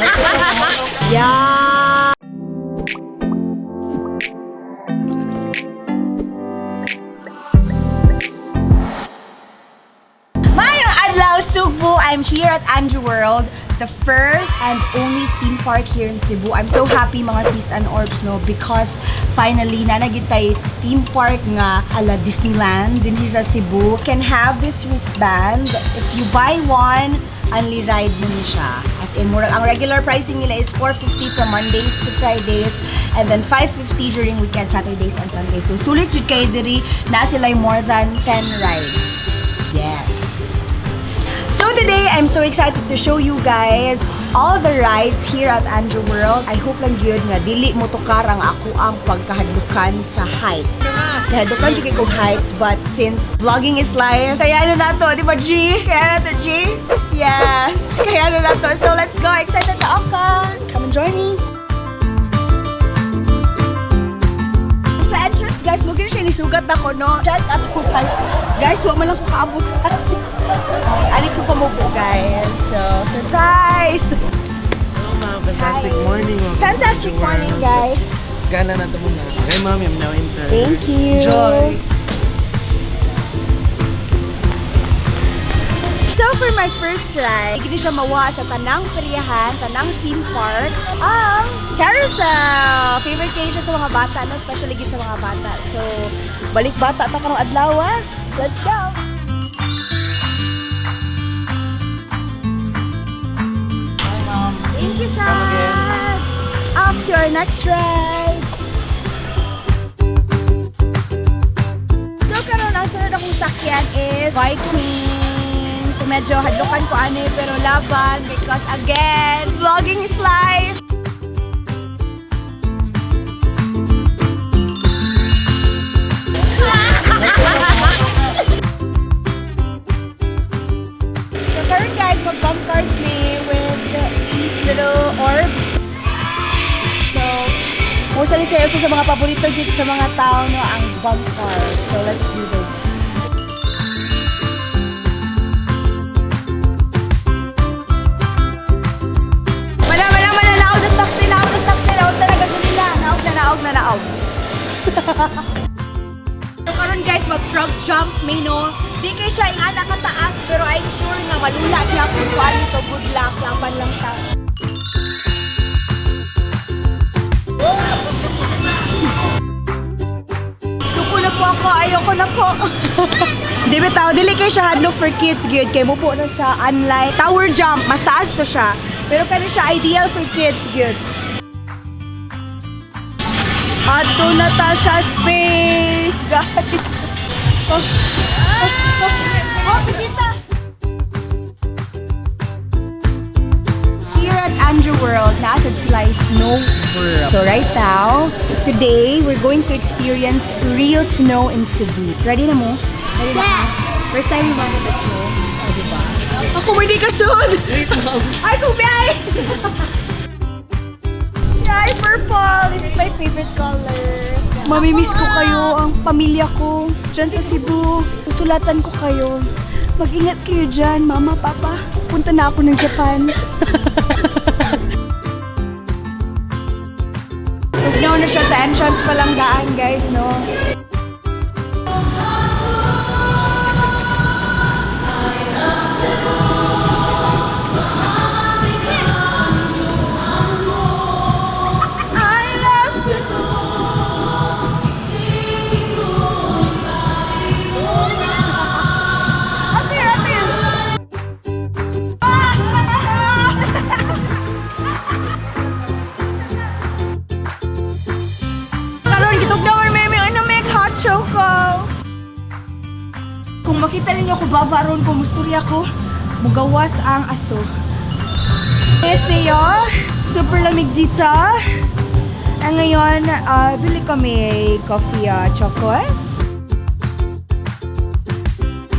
Yeah! Maayong adlaw, Sugbo! I'm here at Andrew World, the first and only theme park here in Cebu. I'm so happy, mga sis and orbs, no, because finally naa na gyud tay theme park nga ala Disneyland din sa Cebu. Can have this wristband. If you buy one, only ride mo ni siya. As in, murag ang regular pricing nila is 450 from Mondays to Fridays and then 550 during weekend, Saturdays and Sundays. So, sulit jud kay diri na sila more than 10 rides. Yes. So today, I'm so excited to show you guys all the rides here at Andrew World. I hope lang gyud nga dili mo tukar ang akoang pagkahadlukan sa heights. Kahadlukan jud kay kog heights, but since vlogging is life, kaya na nato, di ba, G? Kaya na to, G? Yes, kaya na nato. So let's go. Excited na ako. Come and join me. Sa entrance, guys, mo siya nisugat ako, no? Diyan at guys, wa man lang ko kaabot sa Ali ko pamubo, guys. So, surprise! Hello, ma'am. Fantastic Hi. Morning. Welcome to Fantastic Future morning, World. Guys. Scan na natin muna. Okay, ma'am. I'm now enter. Thank you. Enjoy! So, for my first ride, hindi siya mawa sa tanang periyahan, tanang theme parks, ang carousel! Favorite kayo siya sa mga bata, no? Especially gid sa mga bata. So, balik bata ta karong adlaw, ah. Let's go! Hi, ma'am. Thank you, sir. Come again. Up to our next ride. So, karon ang sunod akong sakyan is Vikings. So, medyo hadlukan ko ano eh, pero laban because again, vlogging is life. So, karon guys, mag-bump cars me with these little orbs. So, mostly seryoso sa mga paborito dito sa mga tao, no, ang bump cars. So, let's do this. Wala, wala, wala, naog na stock sila, naog na stock sila, naog talaga sila. Naog na, naog na, naog. So, karon guys, mag frog jump may, no. Di kay siya ingana kataas pero I'm sure nga malula gyapon ko ani, so good luck, laban lang ta. Suko na po ako, ayoko na po. Di ba tao, dili kay siya hadlok for kids gyud kay mubo na siya unlike tower jump, mas taas to siya. Pero kani siya ideal for kids gyud. Ato na ta sa space, guys. Oh, oh, oh, oh, pigita. Here at Andrew World, nasa sila yung Snow World. So right now, today, we're going to experience real snow in Cebu. Ready na mo? Ready na ka? First time you want to touch snow? Oh, diba? Ako, hindi ka soon! Ay, kubay! Ay, purple! This is my favorite color. Mamimiss ko kayo, ang pamilya ko. Diyan sa Cebu. Susulatan ko kayo. Mag-ingat kayo dyan, mama, papa. Punta na ako ng Japan. Tugnaw na siya sa entrance pa lang daan, guys, no? I love Cebu. Ate, ate. Karon gitugnaw man may ano make hot choco. Kung makita ninyo ko baba ron ko musturya ko, mugawas ang aso. Esiyo, super lamig dito. Ang ngayon, bili kami coffee choco.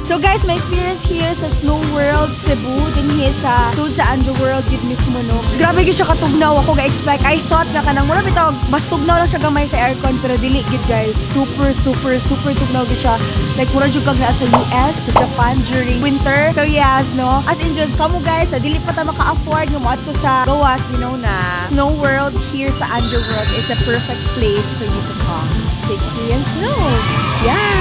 So So guys, my experience here sa Snow World Cebu, dinhi sa sud sa Andrew World gid mismo, no. Grabe gyud siya katugnaw. Ako ga-expect. I thought na kanang mura bitaw mas tugnaw lang siya gamay sa aircon, pero dili gid, guys. Super, super, super tugnaw gid siya. Like mura jud kag naa sa US, sa Japan during winter. So yes, no. As in jud kamo guys, sa dili pa ta maka-afford nga moadto sa gawas, you know na Snow World here sa Andrew World is a perfect place for you to come to experience snow. Yes!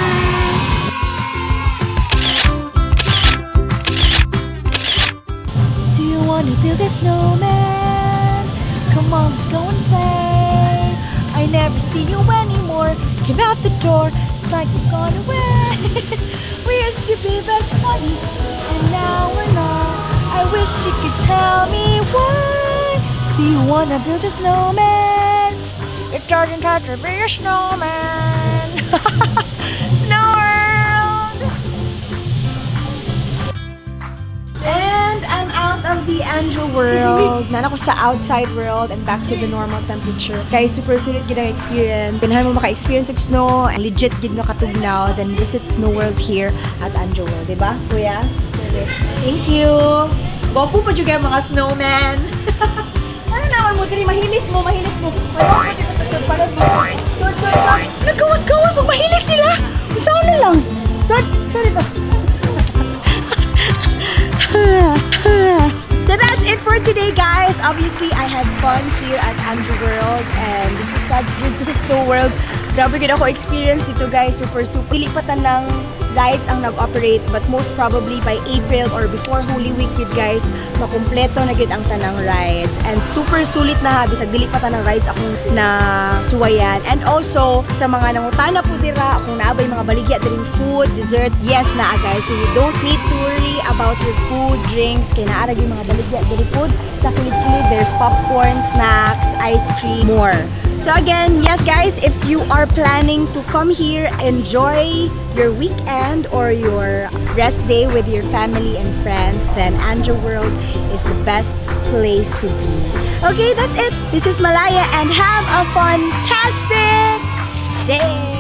Do you want to build a snowman? Come on, let's go and play. I never see you anymore. Came out the door, it's like you've gone away. We used to be best buddies, and now we're not. I wish you could tell me why. Do you wanna build a snowman? It doesn't have to be a snowman. Snow World! And I'm out of the Andrew World. Naa na ko sa outside world and back to the normal temperature. Guys, super sulit gid ang experience. Ganahan mo maka-experience og snow, legit gid nga katugnaw, then visit Snow World here at Andrew World, diba, kuya? Thank you. Gwapo pa jud kayo mga snowman. Ano naman mo diri, mahilis mo, mahilis mo. Palod mo dito sa sud, palod mo. Sud, sud, sud. Naggawas-gawas, oh, mahilis sila. Unsaon na lang? Sud, sorry ba? So that's it for today, guys. Obviously, I had fun here at Andrew World and dito sa Snow World. Grabe gid ako experience dito, guys. Super, super. Dili pa tanang rides ang nag-operate, but most probably by April or before Holy Week gid, guys, makumpleto na gid ang tanang rides. And super sulit na ha, bisag dili pa tanang rides akong na suwayan. And also, sa mga nangutana po dira, kung naa bay mga baligya diring food, dessert, yes naa, guys. So you don't need to worry about your food, drinks, kay naa ra gyud mga baligya diri food. Sa kilid-kilid, there's popcorn, snacks, ice cream, more. So again, yes guys, if you are planning to come here, enjoy your weekend or your rest day with your family and friends, then Andrew World is the best place to be. Okay, that's it. This is Malaya and have a fantastic day!